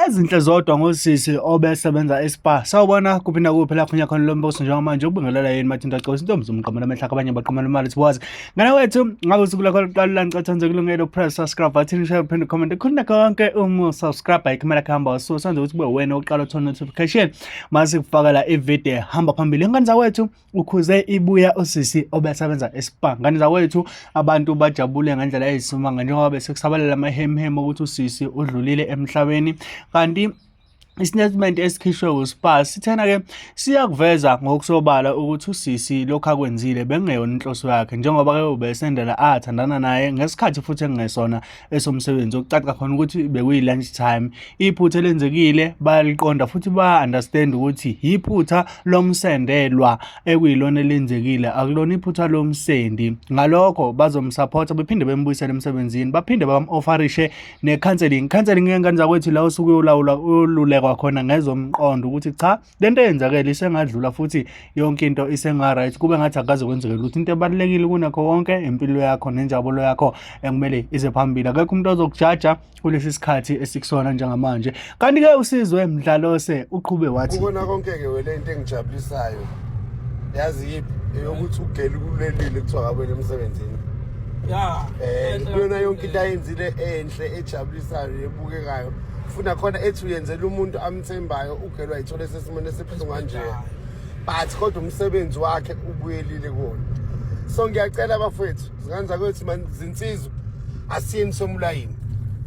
Ezinhle zodwa ngosisi obesebenza eSpar. Sawubona kuphi nakuphi lapho nyakhona lo mbuso njengamanje ukubingelela yini Mathinta Gcosi intombi zomqamela amehla abanye baqamela imali siwazi. Ngane wethu ngabe usuku lakho lokuqala la ngicela nje kulungelo press subscribe button share phinde comment khona konke uma subscribe ayikhamera kuhamba wasusa nje ukuthi kube wena oqala uthola notification mase kufakela ivideo hamba phambili. Ingane zakwethu ukhuze ibuya usisi obesebenza eSpar. Ngane zakwethu abantu bajabule ngendlela eyisimanga njengoba besekusabalala amahemhem ukuthi usisi udlulile emhlabeni kanti isitatimende esikhishwe uSpar sithena-ke siyakuveza ngokusobala ukuthi usisi lokhu akwenzile bekungeyona inhloso yakhe njengoba-ke ubesendela athandana naye ngesikhathi futhi ekungesona esomsebenzi okucaca khona ukuthi bekuyi-lunch time iphutha elenzekile bayaliqonda futhi baya-understand ukuthi yiphutha lomsendelwa ekuyilona elenzekile akulona iphutha lomsendi ngalokho bazomsupport bephinde bembuyisele emsebenzini baphinde bam-offerishe ne-counseling counseling ngengane zakwethu la usuke uyolawulwa uyolulekwa khona ngezomqondo ukuthi cha lento eyenzakele isengadlula futhi yonke into isenga-right kube ngathi akaze kwenzeke lutho into ebalulekile kunakho konke impilo yakho nenjabulo yakho ekumele ize phambili akekho umuntu ozokujaja kulesi sikhathi esikusona njengamanje kanti-ke uSizwe Mdlalose uqhube wathi Kukona konke-ke wele into engijabulisayo yazi yiphi eyokuthi ugele ukulelile kuthiwa kabuyele emsebenzini Ya. Kuyona yonke into ayenzile enhle ejabulisayo ebukekayo funa khona ethi uyenzela umuntu amthembayo ugele wayithola sesimweni esibuhlungu kanje but kodwa umsebenzi wakhe ubuyelile kuwona so ngiyacela bafowethu zingane zakwethu man zinsizwa asiyeni somulayini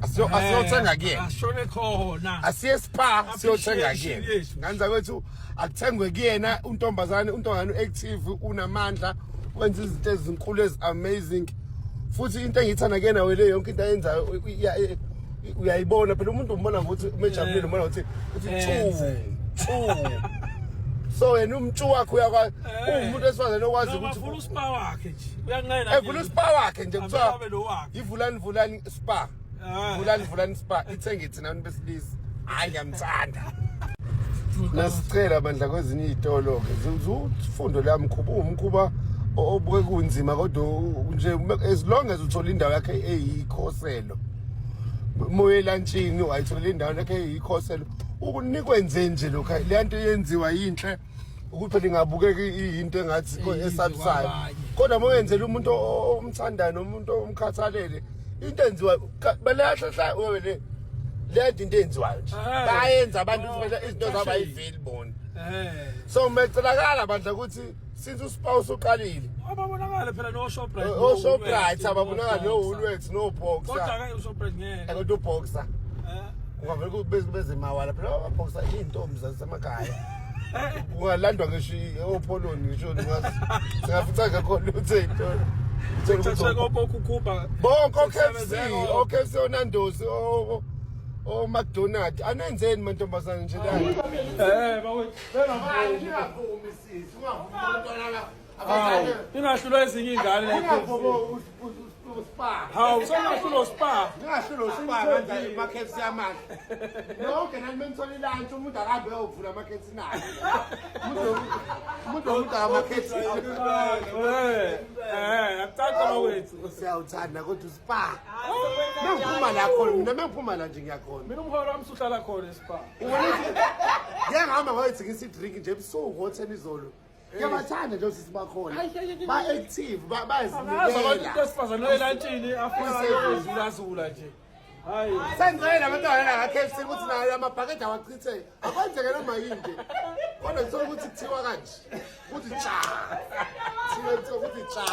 asiyothenga kuyena Ashone khona. Asiye Spar siyothenga Appreciation kuyena. yethu. Ngane zakwethu akuthengwe kuyena untombazane untombazane u-active unamandla wenza izinto ezinkulu ezi-amazing futhi into engiyithanda kuyena wele yonke into ayenzayo uyayibona phela umuntu umbona ngokuthi uma ejabulile umbona ngokuthi uthi chu Enze. chu so yena umtshu wakhe uyakwazi uwumuntu wesifazane okwazi Noma ukuthi vula uSpar wakhe nje. Uyanqena. Evula uSpar wakhe nje kuthiwa Abe lo wakhe. ivulani vulani Spar. Ah. Vulani vulani Spar ithenge thina abantu besilisa. Hayi ngiyamthanda. Nasicela bandla kwezinye izitolo ke ufundo lamkhuba umkhuba obuke kunzima kodwa nje as long as uthola indawo yakhe eyikhoselo. Moya elantshini wayithola indawo yakhe eyikhoselo. Ukunikwenze nje lokho le nto yenziwa yinhle ukuthi phela ingabukeka iyinto engathi esabisayo kodwa uma uyenzela umuntu omthandayo nomuntu omkhathalele into enziwa balahla wewe le le nto into enziwayo nje bayenza abantu ukuthi izinto zabo ayiveli bona so mecelakala bandla ukuthi since uspouse uqalile Ababonakala phela no Shoprite. oShoprite ababonakala no Woolworths no Boxer. Kodwa ke uShoprite ngeke. Kodwa uBoxer. Ungavele kube beze mawala phela abaBoxer izintombi zasemakhaya. Ungalandwa ngisho opholoni ngisho ngazi. Singafica ngakho lutho ezitolo. Uthathe kokukhupha. Bonke oKFC, oKFC oNando's o o McDonald. Anenzeni mantombazane nje la. Bakwethu. Ungavumi sisi, ungavumi abantwana Hawu, ingahlulwa ezinye iy'ngane la Ungavumi uSpar. Hawu, sengahlulwa uSpar. Ningahlulwa uSpar kanje ama-KFC amahle. Nonke nani menithola ilantshi umuntu akahambe eyovula ama-KFC naye. Umuntu womuntu ama-KFC. Akucaca bakwethu. Siyawuthanda kodwa uSpar. Mengiphuma la khona mina mengiphuma la nje ngiyakhona. Mina umholo wami usuhlala khona eSpar. Ngeke ngihamba ngoyithengisa i-drink nje ebusuku ngo-10 izolo. Ngiyabathanda nje osisi bakhona. Ba-active, Angazi abantu into bayazinikela. esifazane oyelantshini afika ezulazula nje. Hayi. Sengicela abantwana la ka-KFC ukuthi nayo amabhakede awachitheke. Akwenzeke noma yini nje. Kodwa ngithola ukuthi kuthiwa kanje. Kuthi cha. Kuthiwa ukuthi cha.